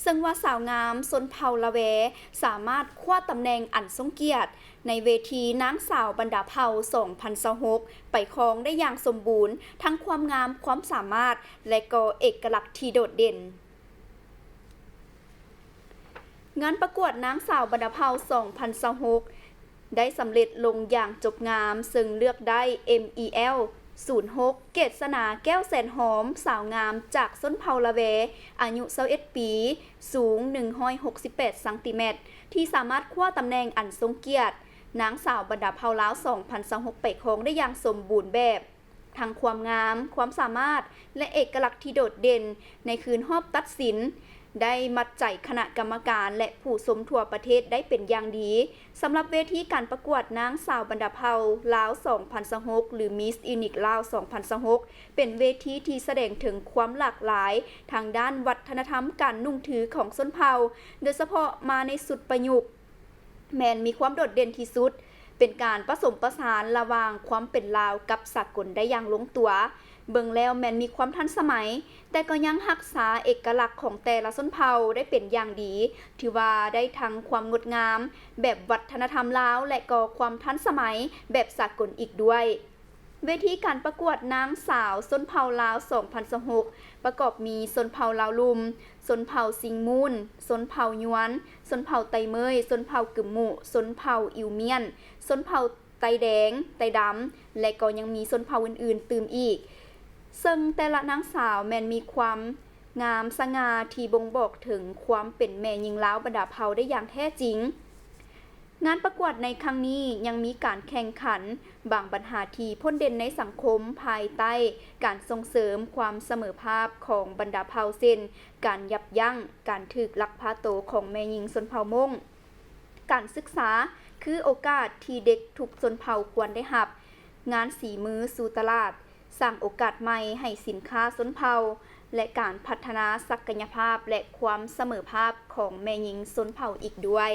ເຊິ່ງວ່າສາວງາມຊົນເຜົ່າລາແວ ສາມາດຄວ້າຕຳແໜ່ງອັນຊົງກຽດໃນເວທີນາງສາວບັນດາເຜົ່າສອງພັນຊາວຫົກ ໄປຄອງໄດ້ຢ່າງສົມບູນ ທັງຄວາມງາມ, ຄວາມສາມາດ ແລະ ກໍເອກະລັກທີ່ໂດດເດັ່ນ. ງານປະກວດນາງສາວບັນດາເຜົ່າສອງພັນຊາວຫົກ ໄດ້ສຳເລັດລົງຢ່າງຈົບງາມ, ເຊິ່ງເລືອກໄດ້ ເອັມອີແອລ ສູນຫົກ ເກດສະໜາ ແກ້ວແສນຫອມ, ສາວງາມຈາກຊົນເຜົ່າລາແວ, ອາຍຸຊາວເອັດປີ, ສູງໜຶ່ງຮ້ອຍຫົກສິບແປດຊັງຕີແມັດ, ທີ່ສາມາດຄວ້າຕຳແໜ່ງອັນຊົງກຽດ ນາງສາວບັນດາເຜົ່າລາວສອງພັນຊາວຫົກ ໄປຄອງໄດ້ຢ່າງສົມບູນແບບ. ທັງຄວາມງາມ, ຄວາມສາມາດ ແລະ ເອກະລັກທີ່ໂດດເດັ່ນໃນຄືນຮອບຕັດສິນ ໄດ້ມັດໃຈຄະນະກຳມະການ ແລະ ຜູ້ຊົມທົ່ວປະເທດໄດ້ເປັນຢ່າງດີ. ສຳລັບເວທີການປະກວດນາງສາວບັນດາເຜົ່າລາວສອງພັນຊາວຫົກ ຫຼື Miss Unique Lao ສອງພັນຊາວຫົກ ເປັນເວທີທີ່ສະແດງເຖິງຄວາມຫຼາກຫຼາຍທາງດ້ານວັດທະນະທຳການນຸ່ງຖືຂອງຊົນເຜົ່າ, ໂດຍສະເພາະມາໃນຊຸດປະຍຸກ ແມ່ນມີຄວາມໂດດເດັ່ນທີ່ສຸດ, ເປັນການປະສົມປະສານລະຫວ່າງຄວາມເປັນລາວກັບສາກົນໄດ້ຢ່າງລົງຕົວ. ເບິ່ງແລ້ວແມ່ນມີຄວາມທັນສະໄໝ, ແຕ່ກໍຍັງຮັກສາເອກະລັກຂອງແຕ່ລະຊົນເຜົ່າໄດ້ເປັນຢ່າງດີ, ຖືວ່າໄດ້ທັງຄວາມງົດງາມແບບວັດທະນະທຳລາວ ແລະ ກໍຄວາມທັນສະໄໝແບບສາກົນອີກດ້ວຍ. ເວທີການປະກວດນາງສາວຊົນເຜົ່າລາວສອງພັນຊາວຫົກ ປະກອບມີຊົນເຜົ່າລາວລຸ່ມ, ຊົນເຜົ່າຊິງມູນ, ຊົນເຜົ່າຍວນ, ຊົນເຜົ່າໄຕເມີຍ, ຊົນເຜົ່າກຶມມຸ, ຊົນເຜົ່າອິວມຽນ, ຊົນເຜົ່າໄຕແດງ, ໄຕດຳ ແລະ ກໍຍັງມີຊົນເຜົ່າອື່ນໆຕື່ມອີກ, ເຊິ່ງແຕ່ລະນາງສາວແມ່ນມີຄວາມງາມສະຫງ່າທີ່ບົ່ງບອກເຖິງຄວາມເປັນແມ່ຍິງລາວບັນດາເຜົ່າໄດ້ຢ່າງແທ້ຈິງ. ງານປະກວດໃນຄັ້ງນີ້ຍັງມີການແຂ່ງຂັນບາງບັນຫາທີ່ພົ້ນເດັ່ນໃນສັງຄົມ ພາຍໃຕ້ການສົ່ງເສີມຄວາມສະເໝີພາບຂອງບັນດາເຜົ່າ ເຊັ່ນ ການຢັບຢັ້ງການຖືກລັກພາໂຕຂອງແມ່ຍິງຊົນເຜົ່າມົ້ງ, ການສຶກສາຄືໂອກາດທີ່ເດັກທຸກຊົນເຜົ່າຄວນໄດ້ຮັບ, ງານສີມືສູ່ຕະຫຼາດ, ສ້າງໂອກາດໃໝ່ໃຫ້ສິນຄ້າຊົນເຜົ່າ ແລະ ການພັດທະນາສັກກະຍະພາບ ແລະ ຄວາມສະເໝີພາບຂອງແມ່ຍິງຊົນເຜົ່າອີກດ້ວຍ.